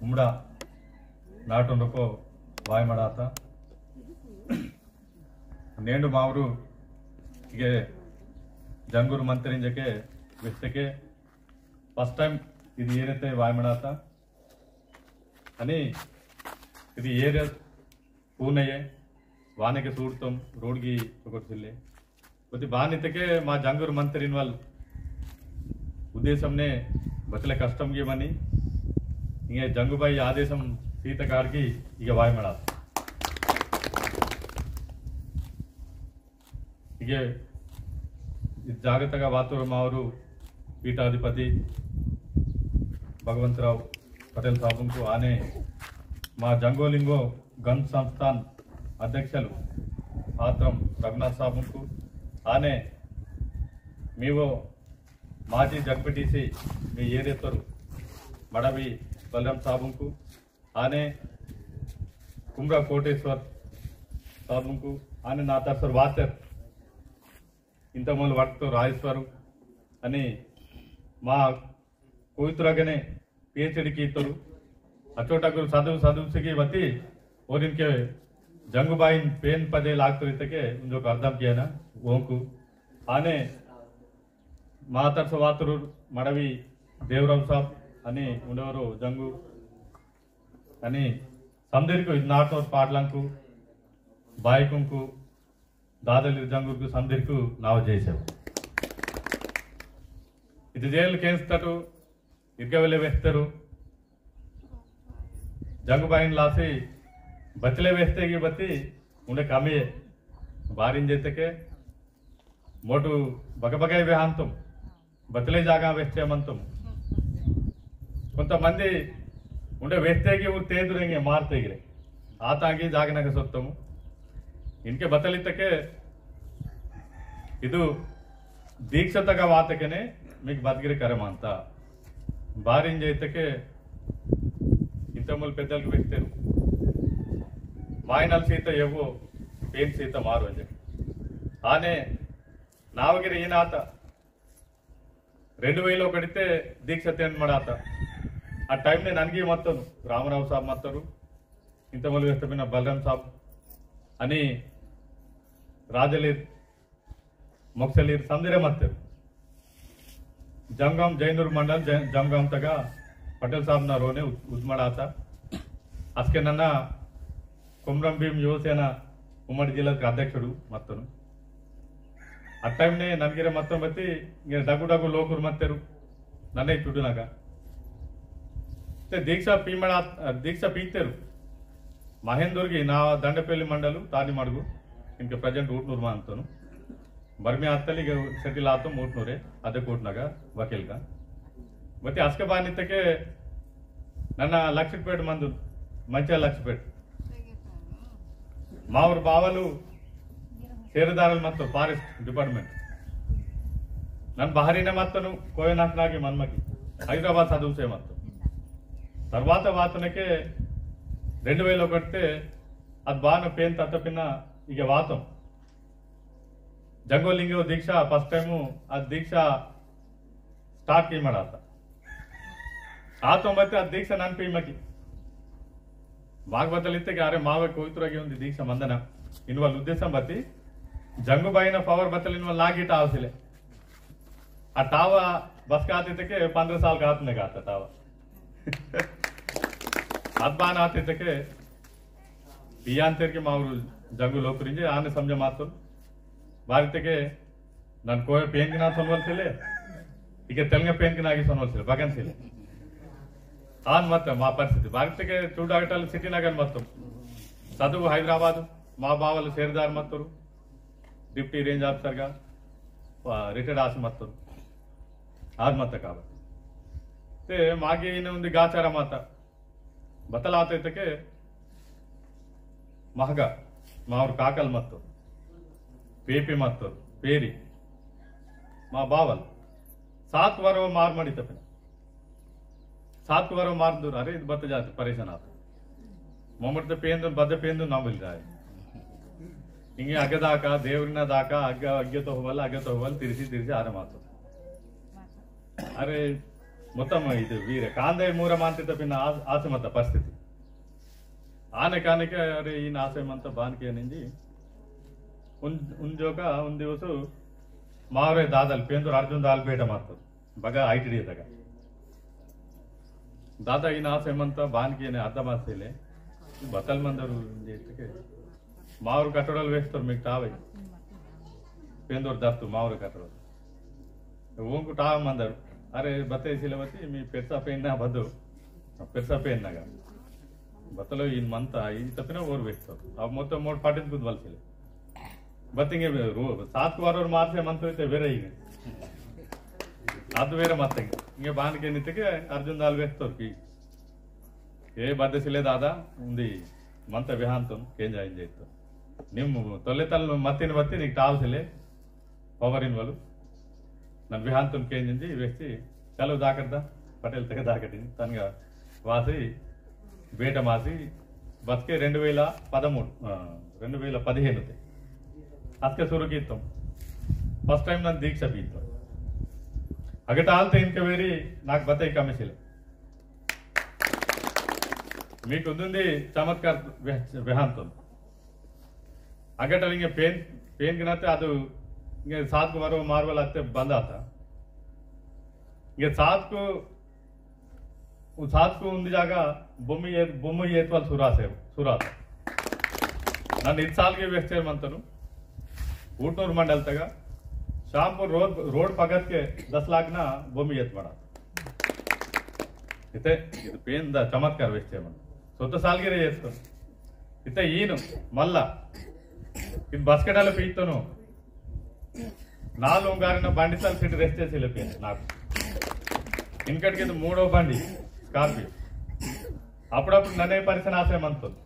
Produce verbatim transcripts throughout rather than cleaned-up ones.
उम्मड़ा नाटुन रोको वाय मड़ाता। नेंडु मावरु इगे जंगुर मंत्रिंजके वेस्तके first time इदि एरेते वाय मड़ाता। अनि इदि एरे पूनये वानेके सूड़तम रोडगी चोकट सिल्ले। बती बानितके मा जंगुर मंत्रिन वल उद्देश्यमने बचले कष्टम गे मनी। इंगे जंगुबाई आदेशम सीत काड़की इगे वाय मड़ा। इगे इद जागतगा वातुर मावरु पीठाधिपति भगवंतराव पटेल साबुंकु आने मा जंगो लिंगो गंध संस्थान अध्यक्षलु आत्रम रघुनाथ साबुंकु आने मीवो माजी जगपीटीसी मी एरेतोरु मड़वी बलराम साबुंकु आने कुमरा कोटेश्वर साबुंकु आने नातासर वातेर इंतमूल वक्त राजेश्वर अनि मा कोइतुरगने पीएचडी कीतुरु। अचोटकुर सदु सदु सिगी वती ओरिनके जंगुबाईन पेन पदे लागतुर इतके उंजोक अर्धम कियाना ओंकु। आने मातर सवातुरु मड़वी देवराव साहब अनि उंडवरु जंगु अनि समदिरकु इद नाटनोर पाटलंकु बायकुंकु दादलिर जंगुरकु समदिरकु नाव जय सेवा। इद जेल केंस तटु इर्गवेले वेस्तरु जंगुबाईन लासी बचले वेस्ते की बत्ती उंडे कमी बारिन जेतके मोटु बगबगाई वेहांतुम बचले जागा वेस्ते मंतुम। कोंतमंदी उंडे वेस्ते की उर तेदुरेंगे मारते गिरे आतांगी जागनक सोत्तमु। इनके बतलितके इदु दीक्षतगा वातकने मीक बदगिरी करमांता। बारिंज इतके इंतमुल पेद्दल वेस्तेरु। मायनल सीता एवो पेन सीता मारो इंजे। आने नावगिरी ईनाता रेंडु वेल ओकटिते दीक्षा तेन मड़ाता। आ टाइम ने ननगी मत्तनु रामराव साहब मत्तरु। इंतमुल वेस्तपिन बलराम साहब अनि राजलीर मोक्सलीर समदिरे मत्तेर। जंगम जैनूर मंडल जै-, जंगम तगा पटेल साहब ना रोने उद-, उदमड़ाता। असके नन्ना कुमरम भीम युवसेना उम्मडी जिल्ला अध्यक्षुडु मत्तनु। आ टाइम ने ननगिरे मत्तन बत्ती इंगे डगु डगु लोकुर मत्तेरु नन्ने चुडुनगा। ते दीक्षा पीमड़ा, दीक्षा पीतेरु। महेंदुर्गी ना दंडपेली मंडलु तानी मड़गु। इनके प्रेजेंट ऊटनूर मानतनु। बर्मी आतली गे सेटिल आतो ऊटनूरे, अदे कोटनगा वकील का। बत्ती असके बानितके नन्ना लक्षपेट मंदु, मंचा लक्षपेट। मावर बावलु शेरदारल मत्तो forest department। नन बहरीने मत्तनु कोयनाक नागी मनमकी। हैदराबाद सदुवसे मत्तो। तर्वात वातनके रेंडु वेल ओकटिते अद बान पेन तत्तपिन इगे वातम। जंगो लिंगो दीक्षा first time आ दीक्षा start की मड़ाता। आ तो मत आ दीक्षा नन पीमकी। माग बतलिते कि अरे मावे कोइतुरगी उंदी दीक्षा मंदना। इनवल उद्देश्य बत्ती जंगुबाईना power बतल इनवल लागी टाव सिले। आ टावा बस कातितके पंद्रह साल कातने काता टावा। अद बान आतितके पियान तेरके मावरु जंगु लोकुरिंजे आने समझ मातुन। बारितके नन कोय पेंगना सोनवल सिले, इके तेलंग पेंगना की सोनवल सिले, बगन सिले। आन मत मा परिस्थिति। बारितके चूडागटल city नगन मत। सदु हैदराबाद, मा बावल शेरदार मत्तुरु, deputy range officer गा, आ, retired आस मत्तुरु। आन मत काबट्टी। ते मागे इने उंदी गाचार माता। बतलाते तके महगा, मावर काकल मत्तो, पेपी मत्तो, पेरी, मा बावल, सात वरो मार मड़ी तपन। सात वरो मार दूर, अरे, इद बत जाते, परेशान आते। मोमर ते पेंदुन, बद पेंदुन ना मिल जाए। इंगे अगे दाका, देवरिना दाका, अगे, अगे तो होवल, अगे तो होवल, तिरसी, तिरसी आरे मातो। अरे, मोत्तम इदु वीरे कांदे मूर मांतित पिन आ-, आसे मत्त परिस्थिति। आने कानिके अरे ईन आसे मंत बानके निंजी। उन, उन जोका उन दिवसु मावरे दादल पेंदुर अर्जुन दाल बेट मात्तु। बगा ITDA तगा। दादा ईन आसे मंत बानके ने अद्दम आसेले। बतल मंदरु इंजे इतके। मावर कटोडल वेस्तोर मिक टावे। पेंदोर दत्तु मावर कटोडल। ओंकु टाव मंदर। अरे बते सिलवती मी पेरसा पेन ना बदो। पेरसा पेन नगा। बतलो इन मंता, इन तपिना ओर वेस्तोर। अब मोत्तम मोड़ पाटित कुद बलसिले। बतिंगे रो-, सात को बार और मार से मंत्र ते वेरे ही। आद वेरे मत्तंगे। इंगे बानके नितके अर्जुन दाल वेस्तोर की। ए बद्दे सिले दादा, उंदी मंत विहांतुन केंजा इंजे इत्तो। निम तोले तल मत्तिन बत्ती निक टाल सिले, power in वलु। नन विहांतुन केंजिंदी व्यक्ति, चलो दाकरदा, पटेल तक दाकटिन, तनगा वासी, बेट मासी, बतके रेंडु वेला पदमूडु, आ, रेंडु वेला पदिहेनु ते। अस्के सुरु कीत्तम। First time नन दीक्षा पीत्तम। अगटाल ते इनके वेरी नाक बतई कमिसिले। मीकु उंदुंदी चमत्कार वेह-, वेहांतुन। अगटल इंगे पेन, पेन गिनाते अदु इंगे सात को वरो मार्वल अत्ते बंद आता। इंगे सात को, उ सात को उंदी जागा बोमी ये, बोमी येतवाल सुरासे, सुराता। नन इद साल के वेहचेर मंतनु। ऊटनूर मंडल तगा। शामपुर रोड, रोड पगत के दस लाख ना बोमी येत मड़ा। इते, इते पेन दा चमत्कार वेहचेर मंत। सोत साल के रे येत तो। इते ईनु, मल्ला। इद बस्केटाले पीतनु। नालुंगारिन बंडितल सिटी रेस्टे सिले पेन, नाकु। इनकट के तो मूडो बंडी, Scorpio। अपुडपुडु नने परिसन आसे मंतुन।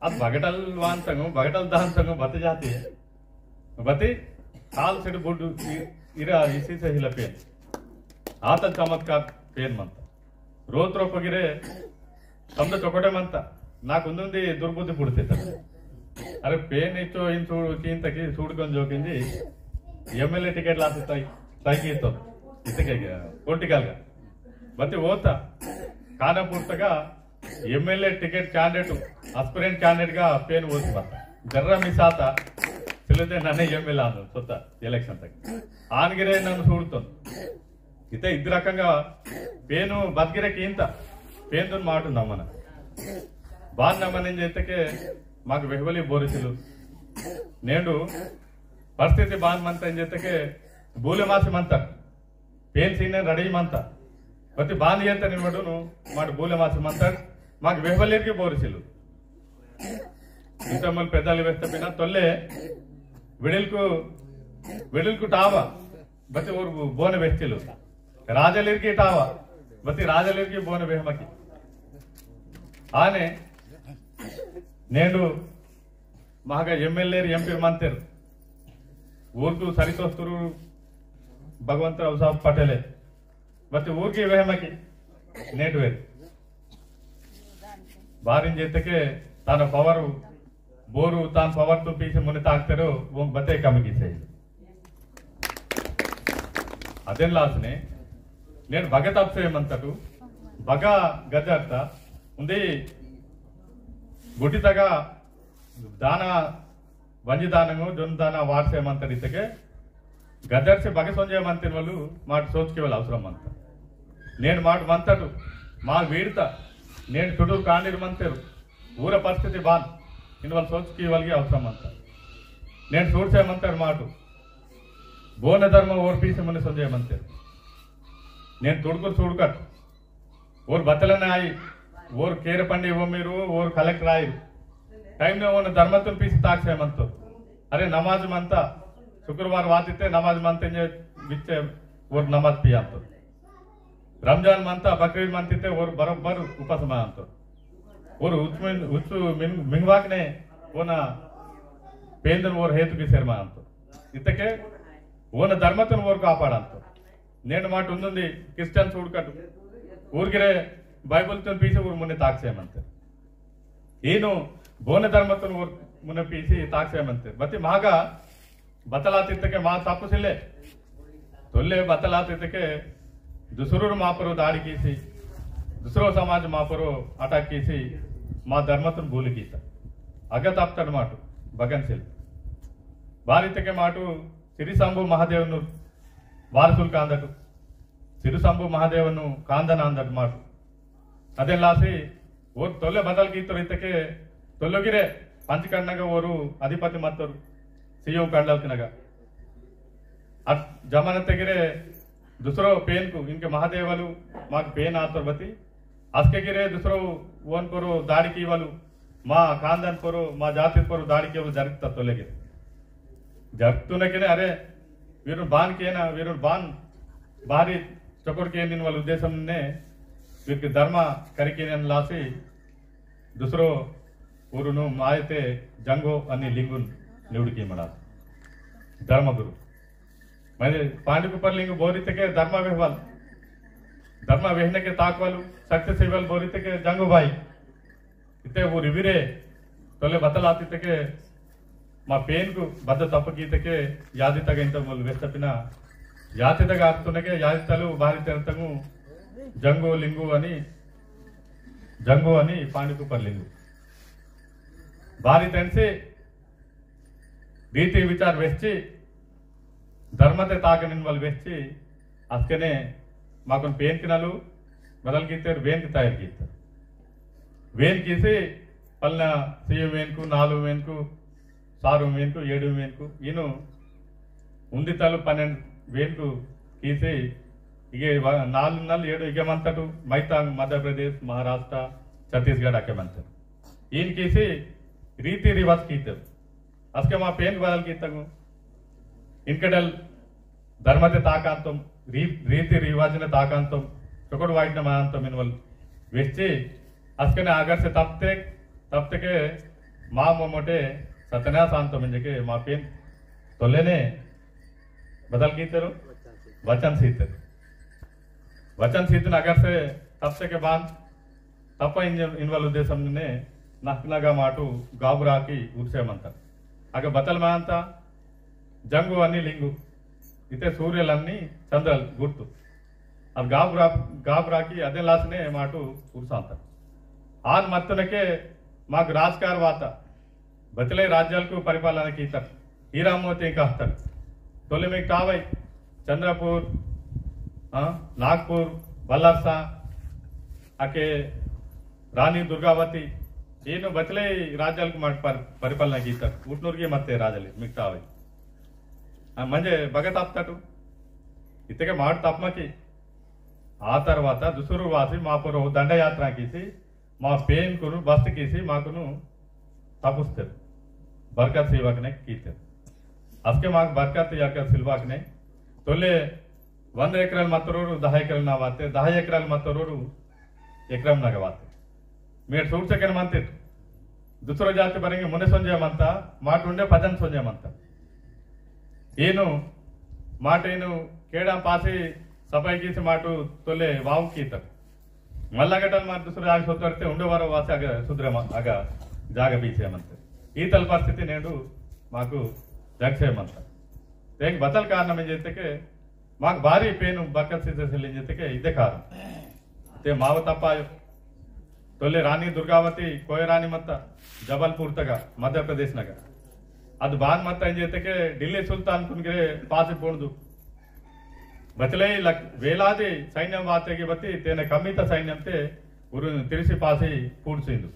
अद बगटल वांतंगु, बगटल दांतंगु बत जाती है। बती काल सिट बुड्डु इ-, इरा इसी से हिला पेन। आतल चमत्कार पेन मंता। रोत रो पगिरे समद चोकटे मंता। नाकु उंदुंदी दुर्बुद्धि पुड़ते तक। अरे पेन इचो इन सूड़, चीन तकी सूड़ गंजो किंदी MLA टिकट लाते तई, तई की तो। इतके गया, political का। बती होता। खानापुर तगा MLA ticket candidate, aspirant candidate गा पेन वोट बता। जर्रा miss आता, सिलेते नने MLA आंदु, सोता, election तक। आनगिरे नन्नु सूड़तोन। इते इद रकंगा पेनु बतगिरे कींता, पेंदुन माटु नमन। बान नमन इंजेतके माक वेहवली बोरिसिलु। नेंडु परिस्थिति बान मंता इंजेतके बूले मासी मंता। पेन सीने रड़ी मंता। बत्ती बांध येते निमडुनु, माट बूले मासी मंता, माक वेहवलीर की बोरिसिलु। इंतमल पेदाली वेहता बिना तोल्ले, विडिलकु, विडिलकु टावा, बत्ती ओर बोने वेहचिलु। राजलीर की टावा, बत्ती राजलीर की बोने वेहमकी। आने, नेंडु, महागा MLA री MP मंतेर। ऊर्दु सरितोस्तुरु भगवंतराव साहब पटेले। बत्ती ऊर्गी वेहमकी नेटवेर। बारिन जेतके तान power बोरु तान power तो पीछे मुने ताकतेरो वो बते कमी की सही। अदेन लासने नेन बगे तप्से मंतटु बगा गजर्ता उंदी गुटितगा दाना वंजी दानंगो जोन दाना वारसे मंतडितके गदर्से बगे सोंजे मंतिन वलु माट सोचके वल अवसरम मंत। नेन माट मंतटु मा वीड़ता नेन चुडूर कांडीर मंतेरु ऊर परिस्थिति बान इनवल सोचके वलगे अवसरम मंत। नेन सूड़से मंतेरु माटु बोन धर्म ओर पीसे मुने सोंजे मंतेरु। नेन तुड़कुर सूड़कट ओर बतलन आई, ओर केर पंडी वो मेरू, ओर कलेक्टर आई। टाइम ने ओन धर्मतुन पीसी ताक से मंतो। अरे नमाज मंता, शुक्रवार वातिते नमाज मंते जे बिच्चे ओर नमाज पियांतो। रमजान मंता, बकरीद मंतिते ओर बरोबर उपास मांतो। ओर उच्च मिन-, उच्च मिन-, मिंगवाक ने ओना पेंदन ओर हेतु की सेर मांतो। इतके ओन धर्मतुन ओर कापाड़ंतो। नेन माट उंदुंदी क्रिश्चियन सूड़कट ऊर्गिरे बाइबल तुन पीसी ऊर मुने ताक्से मंते। ईनु बोने धर्मतुन ऊर मुने पीसी ताक्से मंते। बत्ती मागा बतलातित्तके मा तप्पु सिले। तोल्ले बतलातित्तके दुसरो मापरो दाड़ी कीसी, दुसरो समाज मापरो अटैक कीसी, मा धर्मतुन भूल कीता। अगत अप्तड़ माटु, बगन सिल। बारी तके माटु, सिरी संभू महादेवनु वारसुल कांदटु। सिरी संभू महादेवनु कांदन अंदट माटु। अदेन लासी, ओर तोल्ले बदल कीतोर इतके, तोल्लो गिरे पंच कंडनगा ओरु अधिपति मत्तोर, सीओ कंडल किनगा। अद जमानते गिरे दुसरो पेनकु, इनके महादेवलु माक पेन आतोर बती, असके गिरे दुसरो ओन पोरो दाड़ी कीवलु, मा खानदान पोरो, मा जाति पोरो दाड़ी कीवलु जरिता तोल्ले गिरे। जरतुनकेने अरे, वीरुन बान केना, वीरुन बान बारी चोकोट केना इनवल उद्देश्यमने, वीरके धर्म करिकेना लासी, दुसरो उरुनु मायते जंगो अनि लिंगुन निवड़की मना। धर्मगुरु। मने पांडी कुपर लिंगु बोरितके धर्म वेहवाल। धर्म वेहनके ताकवालु, शक्ति सीवाल बोरितके जंगो बाई। इते ऊरी विरे तोले बतल आतितके मा पेनकु बद्द तप्प कीतके यादितगा इंतमूल वेस्तपिना यादितगा अत्तुनगे यादितलु बारी तेरतंगु जंगो लिंगु अनि जंगो अनि पांडी कुपर लिंगु। बारी तेंसे रीति विचार वेस्ची धर्मते ताकनिन वल वेस्ची, असकने माकुन पेन किनालु बदल कीतेर, वेन की तैयार कीतेर। वेन कीसी पलना सीयु वेनकु, नालु वेनकु, सारु वेनकु, एडु वेनकु, इनु उंदी तलु पन्नेंड वेनकु कीसी इगे वा-, नालु नल एडु इगे मंतटु, मैतांग मध्य प्रदेश, महाराष्ट्र, छत्तीसगढ़ अके मंतटु। इन कीसी रीति रिवाज कीतेर। असके मा पेन बदल कीतंगु। इनकडेल धर्मते ताकांतम, री-, रीति रिवाजने ताकांतम, चोकोट वाइटने मांतम इनवल वेच्ची, असकने अगर से तप्ते, तप्तके मा मोमोटे सत्यनाश आंतम इंजके मा पेन तोलेने बदल कीतेर, वचन सीतेर। वचन सीतन अगर से तप्तके बान तप्पा इंजन इनवल उद्देश्यम ने नखनगा माटु गाबुराकी उर्से मंतर। अग बतल मांता जंगु अनि लिंगु। इते सूर्यलन्नी चंद्रल गुर्तु। अब गाबुरा, गाबुराकी अदे लासने माटु उर्सांतर। आन मत्तनके माग राजकार वाता। बचले राज्यालकु परिपालन कीतर। हीरा मोती कहतर। तोले में टावई, चंद्रपुर, हाँ, नागपुर, बल्लारसा, अके रानी दुर्गावती, ईनु बचले राज्यालकु माट पर-, परिपालन कीतर। उटनूर की मत्ते राजले, मिगतावई। आ, म्हणजे बगत आप्तटु। इतके माट तापमा की। आ तरवाता दुसुरु वासी मापुरो दंडयात्रा कीसी, मा पेनकुनु बस्त कीसी माकुनु तपुस्तेर। बरकत सेवकने कीतेर। असके माक बरकत याक सिलवाकने तोले वंद एकराल मत्तरोरु दहा एकराल ना वाते, दहा एकराल मत्तरोरु एकराम नगा वाते। मेट सूट सेकंड मंतिट। दुसरो जाति बरेंगे मुने सोंजे मंता, माटुंडे पजन सोंजे मंता। ईनु, माट ईनु केड़ा पासी सफाई कीसी माटु तोले वाव कीतर। मल्ला गटल मार दुसरे आग सोतरते उंडे वारो वासे आग सुधरे मा-, आग जाग बीचे मंते। ईतल परिस्थिति नेंडु माकु जगसे मंता। तेंग बतल कारणम इंजेतेके माक बारी पेनु बरकत सीते सिल इंजेतेके इदे कारण। ते माव तपायो। तोले रानी दुर्गावती कोय रानी मत्ता जबलपुर तगा मध्य प्रदेश नगा। अद बान मत्ता इंजेतेके दिल्ली सुल्तान कुनगिरे पासी पोंदु। बचले लक-, वेलादि सैन्यम वातेगे बत्ती, तेने कम्मित सैन्यम ते उरुन तिरिसि पासी पूर्सिंदु।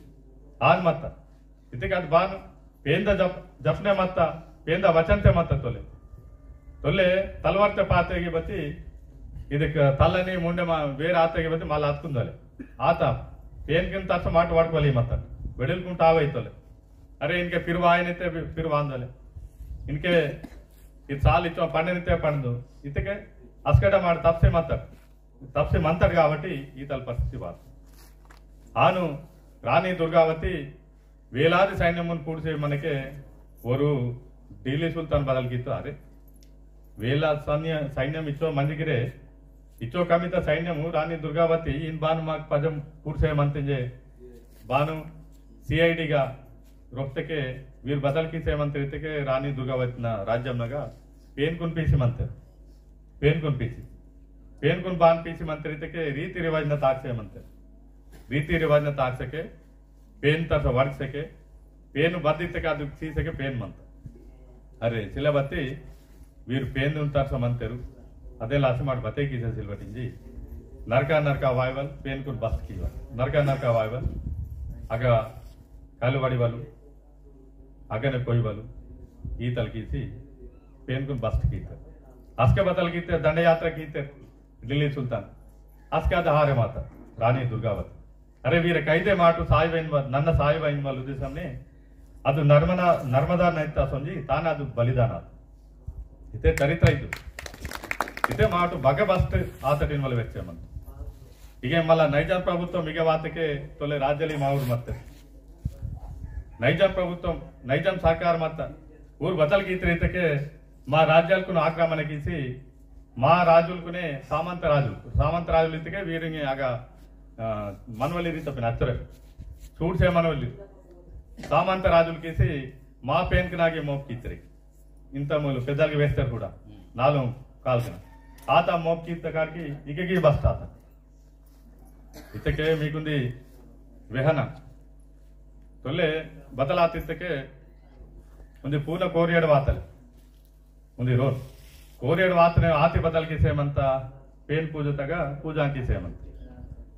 आन मत्ता। इतिके अद बान पेंद जप-, जपने मत्ता, पेंद वचनते मत्ता तोले। तोले तलवारते पातेगे बत्ती, इदिक तल्लनी मुंडे मा-, वेर आतेगे बत्ती मल्ला अत्कुंदले। आता, पेनकिन तत्स माट वाड़कवली मत्ता। वेडिल कुंट आवै तोले। अरे इनके पिरवा आयनिते पि-, पिरवा आंदले। इनके इद साल इच्चो पंडनिते पंडु। इतके असकट माड़ तपसे मत्तट। तपसे मंतट काबट्टी ईतल परिस्थिति बात। आनु रानी दुर्गावती वेलादि सैन्यमुन कूडसे मनके ओरु दिल्ली सुल्तान बदल कीतो। अरे वेला सैन्य, सैन्यम इच्चो मंजगिरे, इच्चो कमिता सैन्यमु रानी दुर्गावती इन बानु माक पजम कूडसे मंतिंजे बानु सीआईडी गा रोप्तके वीर बदल कीसे मंत्रितके रानी दुर्गावती ना राज्यम नगा पेनकुन पीसी मंते, पेनकुन पीसी। पेनकुन बान पीसी मंतेर इत्तेके रीति रिवाज न ताकसे मंतेर। रीति रिवाज न ताकसके पेन तरस वर्ग सके, पेन बद्द इत्तेके अदु सी सके पेन मंता। अरे, सिले बत्ती वीर पेन उन तरस मंतेरु। अदे लासी माट बते कीसे सिलबटिंजी। नरका नरका वायवल, पेनकुन बस्त कीवल। नरका नरका वायवल, अगा कालवाड़ी वालू, अगने कोई वालू, ईतल कीसी, पेनकुन बस्त कीते। अस्के बतल कीते, दंडयात्रा कीते, दिल्ली सुल्तान। अस्के अद हारे माता, रानी दुर्गावती। अरे वीर कैदे माटु सायबैन व-, नन्न सायबैन वाल उद्देश्यमने, अदु नर्मदा, नर्मदा नैता सोंजी, ताना अदु बलिदान आत। इते चरित्र इदु। इते माटु बगे बस्त आतटिन वाल वेच्चे मन। इगे मला नैजाम प्रभुत्वम इगे वातके तोले राज्याली मावुर मत्ते। नैजाम प्रभुत्वम, नैजाम सरकार मत्ता। ऊर बतल कीतरे इत्तेके मा राज्यालकुन आक्रमण कीसी, मा राजुलकुने सामंत राजुल, सामंत राजुल इत्तेके वीरिंगे आगा, आ, मनवली रीत पिन अत्तरे। सूडसे मनवली। सामंत राजुल कीसी मा पेनकनागे मोप कीतरे। इंता मूलु पेदलगे वेस्तेर कूडा। नालुंग कालकना। आता मोप कीत काड़की इगेगी बस्त आता। इत्तेके मीकुंदी वेहना। तोले बतल आत इत्तेके उंदी पूना कोरियड वातल। उंदी रोन। कोरियड वातने आती बतल कीसे मंता पेन पूजतगा पूजा कीसे मंता।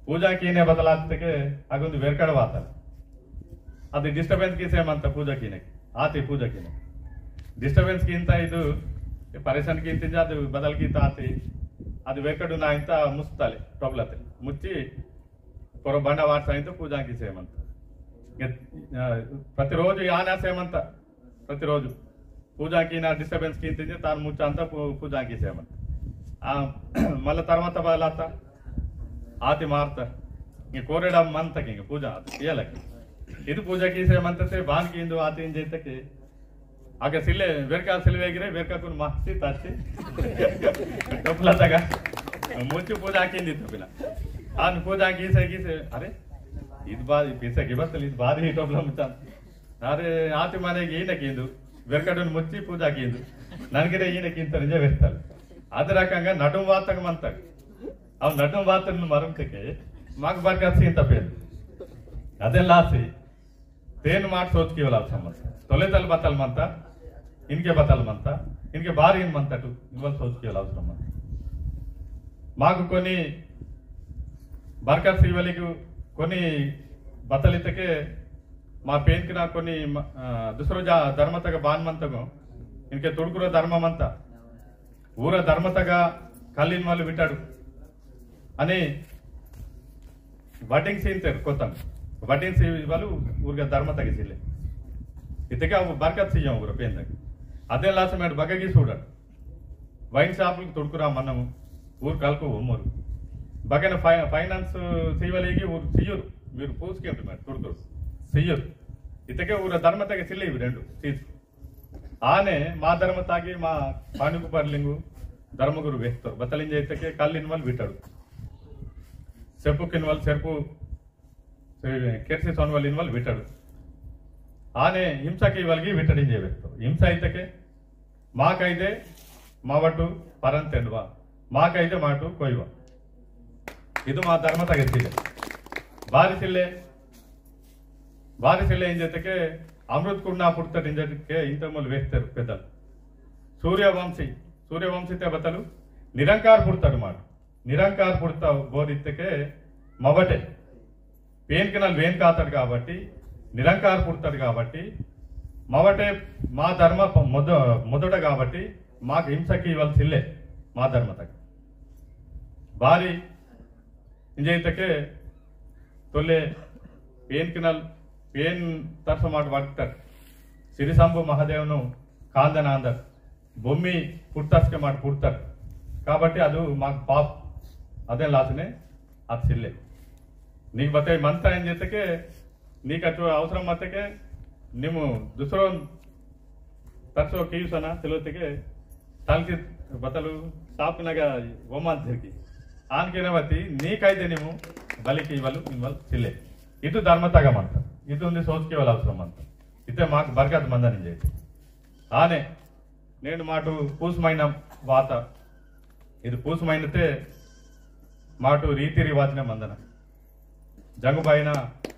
पूजा कीने बतल आत इत्तेके अगुंदी वेरकड वातल। अदि disturbance कीसे मंता पूजा कीने। आती पूजा कीने। Disturbance कींता इदु, ये परेशान कींता इंजा अदि बदल कींता आती, अदि वेकड़ु ना इंता मुस्तले, problem ते। मुच्ची, पोरो बंडा वाट साइंतो पूजा कीसे मंता। ये, आ, प्रतिरोजु याना से मंता, प्रतिरोजु। पूजा कीना disturbance कींता इंजा तान मुच्चा अंता पू-, पूजा कीसे मंता। आ, मल्ला तरवाता बदलाता, आती मारता। ये कोरेडा मंता की पूजा, आती किया लगी। इदु पूजा कीसे मंता ते बान कींदु आती इंजे तके आगे सिले, वेरका सिले वेगिरे, वेरका कुन मासी तासी। टोपला तगा। मुच्ची पूजा कींदी तो बिना। आन पूजा कीसे, कीसे, अरे, इद बारी, पीसे की बस, इद बारी ही टोपला मुच्चा। अरे, आती माने की ईने कींदु, वेरकाडुन मुच्ची पूजा कींदु। ननगिरे ईने कींतरिंजे वेस्तल। अद रकंगा नडुम वातक मंतक। अव नडुम वातन मरुम तेके, माक बरकत सींता पेन। अदे लासी, तेन माट सोच कीवल अवसरम मंता। तोले तल बतल मंता, इनके बतल मंता, इनके बारी इन मंता टू, इवल सोच कीवल अवसरम मंता। माकु कोनी बरकत सीवली कु कोनी बतल इत्तेके मा पेनकना कोनी म-, आ, दूसरो जा धर्मतगा बान मंतगो, इनके तुड़कुरो धर्म मंता। ऊर धर्मतगा कल्लिन वालु विटाडु। अनि वडिंग सींतेर कोतम। वडिंग सी वालु ऊरगा धर्मतगा सिले। इत्तेके अव बरकत सीयम ऊर पेंदग। अदे लास मेड बगगी सूडट। Wine shop लुक तुड़कुरा मनम ऊर कलको उम्मर। बगन fi-, finance सीवलेगी ऊर सीयुर। वीर पूसके मेड तुड़कुर। सीयुर। इत्तेके ऊर धर्मतगा सिले इव रेंडु। सीस आने मा धर्मतागे मा पानुगु परलिंगु धर्मगुरु वेहतोर। बतलिंजे इत्तेके कल्लिन वाल विटाडु। सेपुकिन वाल सेरपु, से-, केरसी सोन वाल इन वाल विटाडु। आने हिंसा कीवलगी विटाडिंजे वेहतोर। हिंसा इत्तेके मा कैदे मावटु परंतेंडवा। मा कैदे माटु कोइवा। इदु मा धर्मतगा सिले। बारी सिले बारी सिले इंजेतके अमृत कुंडा पुड़तट इंजेतके इंतक मुल वेहतेर पेदल। सूर्यवंशी, सूर्यवंशी ते बतलु निरंकार पुड़तट माट। निरंकार पुड़ता बोदित्तके मवटे। पेनकनल वेन कातट काबट्टी, निरंकार पुड़तट काबट्टी, मवटे मा धर्म प-, मुद-, मुदट काबट्टी, माक हिंसा कीवल सिल्ले, मा धर्मतगा। बारी इंजेतके तोले पेनकनल पेन तरसमाट वाटतट सिरिसंभु महादेवनु कांदनांदट भूमि पुट्टस्के माट पुट्टट। काबट्टी अदु माक पाप अदे लासने अद सिल्ले। नीक बते मंता इंजेतके नीक अचो अवसरम मत्तेके निमु दुसरोन तरसो कीसना सिलोतेके तालकी बतलु सापनगा वमान तिरकी। आनके नवती नी कायदे निमु बलिकी इवलु इनवल सिले। इदु धर्मतगा मंता। इदु उंदी सोच कीवल अवसरम मंता। इते माक बरकत मंदन इंजे। आने नेंड माटु पूस महीना वाता। इदु पूस महीनते माटु रीति रिवाजने मंदना। जंगुबाईना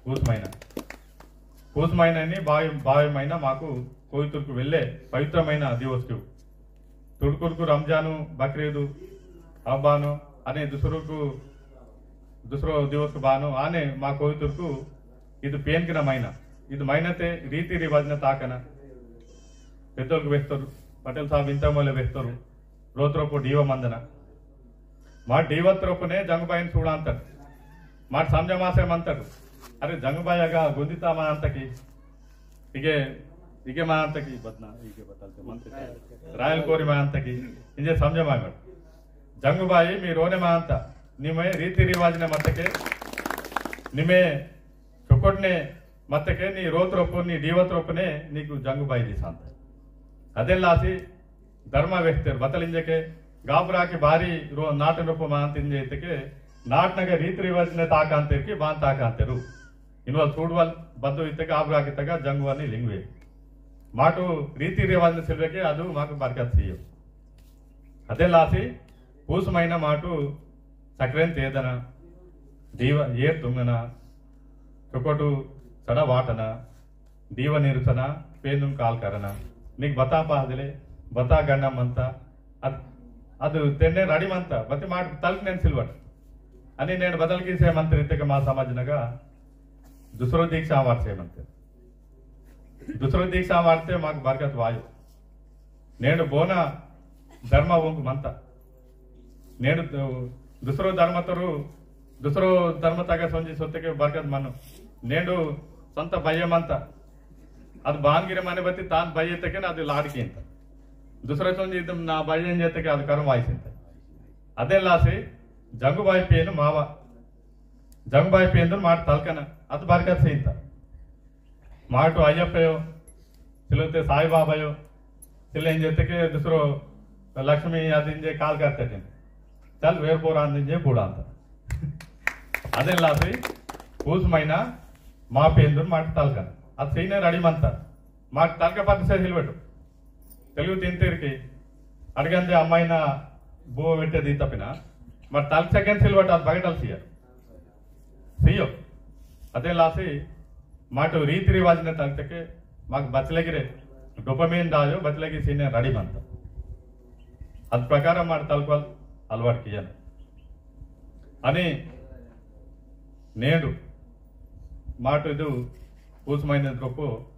पूस महीना। पूस महीना नी बावी, बावी महीना माकु कोइतुरकु वेल्ले पवित्रमैना दिवसकु। तुड़कुरकु रमजानु, बकरीदु, अब्बानु, अने दुसरुकु, दुसरो दिवसकु बानु, आने मा कोइतुरकु इदु पेनकिन मैना। इदु मैनते रीति रिवाजने ताकना। पेद्दोलकु वेस्तोरु, पटेल साहब इंतमोले वेस्तोरु, रोत्रोपु डीवा मंदना। मा डीवा त्रोपने जंगुबाईन सूड़ा अंतट। मा समझ मासे मंतट। अरे जंगुबाई अगा गुंदिता मा अंतकी। इगे, इगे मा अंतकी बदना, इगे बदलते मंतकी। रायल कोरी मा अंतकी। इंजे समझ मा मत। जंगुबाई मी रोने मा अंत। निमे रीति रिवाजने मत्तके। निमे चोकोटने मत्तके नी रोत्रोपु नी डीवा त्रोपने नीकु जंगुबाई दिसांत। अदेन लासी धर्म वेहतेर बतल इंजेके गाबराके बारी रो नाटन रोपो मांत इंजे इतके नाटनगे रीति रिवाजने ताकांतेर की बान ताकांतेरु। इनवल सूडवल बद्दो इतके गाबराके तगा जंगुवानी लिंगवे। माटु रीति रिवाजने सिलवेके अदु माकु बरकत सियो। अदे लासी पूस महीना माटु सक्रेन तेदना, दीवा एर तुंगना, चोकोटु सड़ा वाटना, दीवा निरुसना, पेनुं काल करना। निक बता पाहदले, बता गंडा मंता, अद-, अदु तेन्ने रड़ी मंता, बति माट तलक नेन सिलवट। अनि नेन बदल की से मंत्री तेके मा समाज नगा, दूसरो दीक्षा वाट से मंत्री। दूसरो दीक्षा वाट से माक बरकत वायो। नेंडु बोना धर्म वोंक मंता। नेंडु दु-, दुसरो धर्म तरु, दुसरो धर्म तगा सोंजी सोत्तेके बरकत मनु। नेंडु संत बय्ये मंता। अद बानगिरे मने बत्ती तान बय्ये तेके ना अद लाड़की इंता। दुसरो सोंजी इदम ना बय्ये इंजेतेके अद करम वाइसिंता। अदे लासे जंगुबाई पेन मावा। जंगुबाई पेन माट तलकना। अद बरकत से इंता। माटु अय्यप्पयो, सिलोते साईबाबायो, सिले इंजेतेके दूसरो लक्ष्मी आदिंजे काल करते टिन। चल वेर पोर आंदिंजे बूड़ांत। अदेन लासी पूस महीना मा पेंदुन माट तलकन। अद सीने रड़ी मंता। माट तलक पद से हिलबेटु। तेलुगु तिंतेरकी अड़गंदे अम्माईना बो वेट्टे दी तपिना। माट तलक सेकंड हिलबेटु अद बगटल सिया। सियो। अदे लासी माटो रीति रिवाजने तलतेके माक बचलेगिरे dopamine दायो बचलेगी सीने रड़ी मंता। अद प्रकार माट तलकवल अलवाट कियन। अनि नेंडु माटो इदु पूस महीने द्रोपो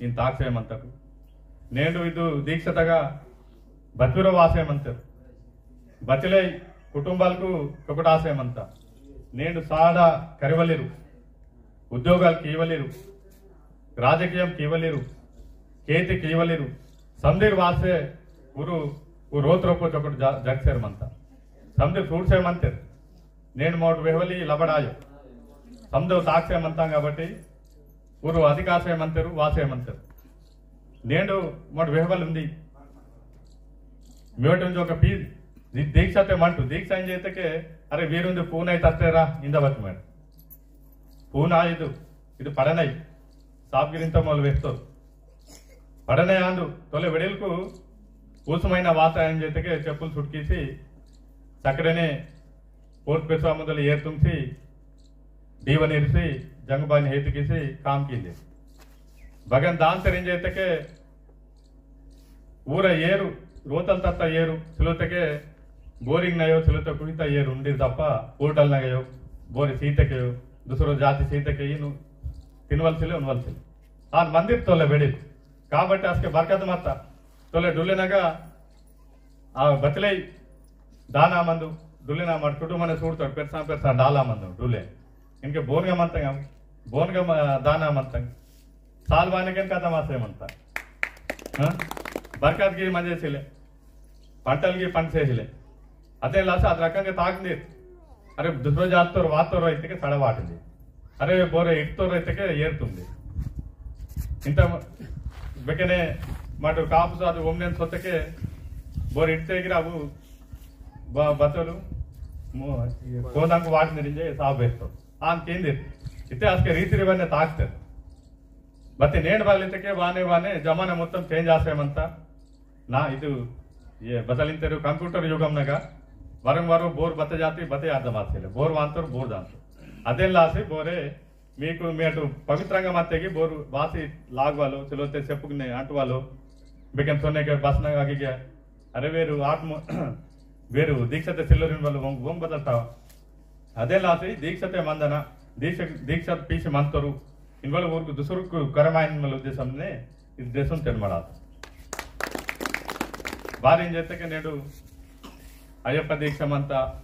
इन ताक्से मंतकु। नेंडु इदु दीक्षतगा बचुरो वासे मंतर। बचले कुटुंबालकु चोकटासे मंता। नेंडु साडा करिवलिरु, उद्योगाल कीवलिरु, राजकीयम कीवलिरु, केति कीवलिरु, संदिर वासे उरु उ रोत रोपो चोकट जा-, जगसेर मंता। संदिर सूडसे मंतर। नेंडु मोट वेहवली लबड़ायो। संदो ताक्से मंता काबट्टी उरु अधिकासे मंतरु, वासे मंतरु। नेंडु मोट वेहवल उंदी। मेवटुन जोक पी-, दी-, दीक्षाते मंटु, दीक्षा इंजेतेके, अरे वीरुंदु पूनाई तत्तेरा, इंदवत मेड। पूना इदु, इदु पड़नाई। साबगिरिंत मोल वेस्तो। पड़नाई आंदु, तोले वेडिलकु, पूसमैना वाता इंजेतेके, चेपुल सुटकीसी, सक्रेने, पोर्त पेसवा मुदल एर तुंगसी, दीवन इरसी, जंगबान हेतु किसी काम कींदे। बगन दान तेरिंजे तके ऊरा एरु, रोतल तत्ता एरु, सिलोतके बोरिंग नयो, सिलोत कुहिता एरु उंडीर तप्पा, होटल नगयो, बोरी सीतकयो, दूसरो जाति सीतके इनु तिनवल सिले, उनवल सिले। आन मंदिर तोले बेडिल। काबट्टी असके बरकत मत्ता। तोले डुले नगा आ बतले दाना मंदु, डुलेना मर कुटुंबने सूड़ताड़, पेरसा पेरसा डाला मंदु, डुले। इनके बोनगा मंतंग, बोनगा म-, दाना मंतंग। साल बाने के कदम आसे मंता। हाँ? बरकत की मजे सिले, पंटल की पंट से सिले। अदे लासा अद रकंगे ताकनीर। अरे दूसरो जातोर वातोर इत्तेके सड़ा वाटिंदी। अरे बोरे इट्टोर इत्तेके एरतुंदी। इंता बेकने माटो कापुस अदु ओमनेन सोत्तेके बोरे इट्टे गिरा अबु ब-, बतलु मो-, कोदांक वाटिंदी रिंजे साब वेस्तो। आन केंदिर। इत्ते असके रीति रिवाजने ताकते। बत्ते नेंड बालितेके वाने वाने जमाना मोत्तम change आसे मंता। ना इदु ये बदलिंतेरु computer युगम नगा। वरंग वरो बोर बत्ते जाती, बत्ते अर्धम आसेले। बोर वांतोर, बोर दांतोर। अदेन लासी बोरे, मीकु मेटु पवित्रंगा मत्तेगी बोर वासी लागवालो, सिलोते सेपुकने अंटवालो, बेकन सोने के बसना आगे गया। अरे वेरु आत्म, वेरु दीक्षाते सिल्लोरिन वालो वोंग, वोंग बदलता। अदेन लासी दीक्षाते मंदना, दीक्षा, दीक्षा पीसी मंतोरु, इनवाल ऊरुकु दुसरुकु करमाइन वाल उद्देश्यमने, इद देशम तेनमड़ा। बारी इंजेतके नेडु अय्यप्प दीक्षा मंता,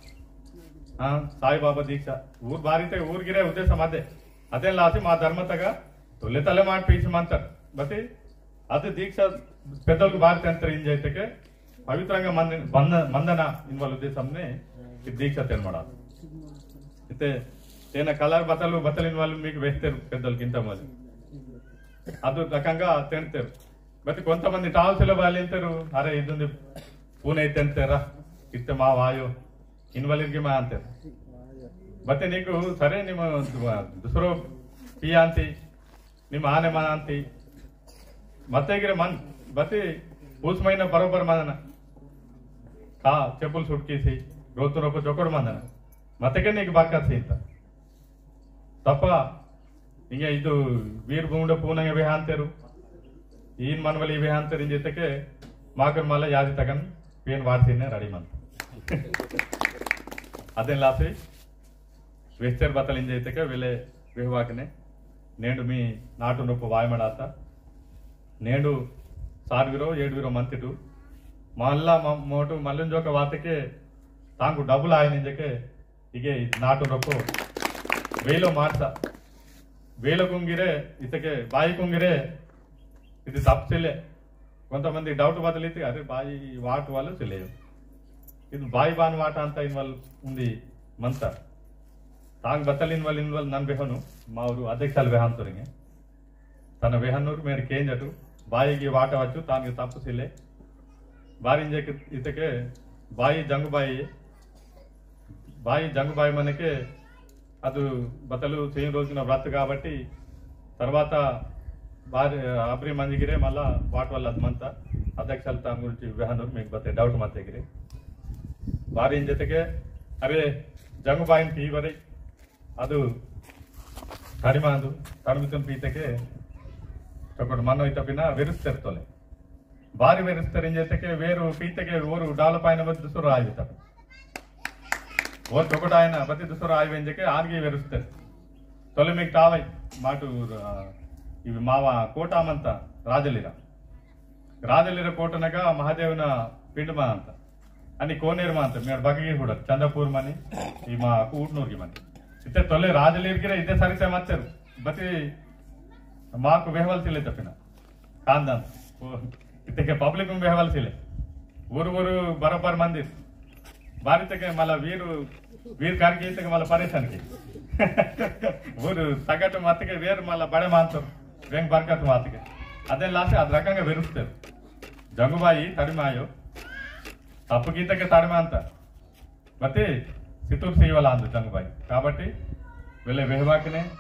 हाँ, साईबाबा दीक्षा, ऊर बारीते ऊर गिरे उद्देश्यम अदे। अदेन लासी मा धर्मतगा तोले तले माट पीसी मंतर। बती अद दीक्षा पेद्दलकु बारी तेंतर इंजेतके पवित्रंगा मंद-, बंद-, मंदना इनवाल उद्देश्यमने इद दीक्षा तेनमड़ा। इते तेना कलर बतलु, बतल इनवाल मीकु वेस्तेरु पेद्दलकु इंता मदि। अदु रकंगा तेंतेरु। बती कोंतमंदि टावसिले बालेंतेरु, अरे इदुंदि पूने तेंतेरा, इत्ते मा वायो, इनवालिनगे मा अंतेरु। बती नीकु सरे निम दुसरो पियांती, निम आने मनांती, मत्तेगिरे मन, बती पूस महीना बरोबर मनना। का चेपुल सुटकीसी, रोतु रोपो चोकोड़ मंदना। मत्तेके नीकु बरकत सींता। तप्पा, इंगे इदु वीर भूमिडो पूनंगे वेहांतेरु। ईन मनवली वेहांतेरु इंजेतके माकुन मला यादि तगन पेन वारसीने ready मंत। अदेन लासी वेस्तेर बतल इंजेतके वेले वेहवाकने। नेंडु मी नाटु नोपु वायमडाता। नेंडु सारविरो, एडविरो मंतिटु। मल्ला म-, मोटु मल्लुंजोक वातके तांकु double आयनिंजके इगे इद नाटु रोपो वेलो मार्सा। वेलो कुंगिरे, इतके बाई कुंगिरे, इद तप्पु सिले। कोंतमंदि doubt बदलिते, अरे बाई वाट वालो सिले। इद बाई बान वाट अंता इनवाल उंदी मंता। तांग बतल इनवाल इनवाल नन बेहनु, मा ऊरु अध्यक्षाल बेहांतोरिंगे। तन वेहनूर मेर केंजटु, बाईगी वाटवच्चु, तानगी तप्पु सिले। बारिंजे इतके बाई जंगुबाई, बाई जंगुबाई मनके अदु बतलु सेम रोजुन व्रत काबट्टी, तर्वात बारी अब्री मंजिगिरे मल्ला वाट वल्ल अदु मंता अध्यक्षाल तान गुरिंचि वेहनूर मीकु बत्ते doubt मत्तेगिरे। बारिंजेतके अरे जंगुबाईन पीवरे अदु तड़िमांदु, तड़मितुन पीतेके चोकोट मनो इतपिना वेरुस्तेर तोले। बारी वेरुस्तेर इंजेतेके वेरु पीतेके ओरु develop आयना बत्ती दुसरो आयु तपि। ओरु चोकोट आयना बत्ती दुसरो आयु इंजेके आनगी वेरुस्तेर। तोले मीकु तावै माटु, आ, इवि मावा कोटा मंता राजलीरा। राजलीरा कोटनगा महादेवना पिंड मंता। अनि कोनेर मांत, मेड़ बगगी हुड़क, चंद्रपुर मनी, ई मा कूटनूर की मनी। इत्ते तोले राजलीर गिरे इत्ते सरिते मत्तेरु। बती माकु वेहवल सिले तपिना। कांदन। ओ, इत्ते के public में वेहवल सिले। ऊरु ऊरु बराबर मंदिर। बारी तके मला वीरु, वीर कारकी इत्ते के मला परेशान की। ऊरु तगट मत्ते के वेर मला बड़े मांतर। वेंग बरकत मात्ते के। अदे लासे अद रकंगा वेरुस्तेर। जंगुबाई तड़िमायो। तप्पु कीतेके तड़िमांता। बत्ती सितूर सीवला अंदु जंगुबाई। काबट्टी वेले वेहवाकने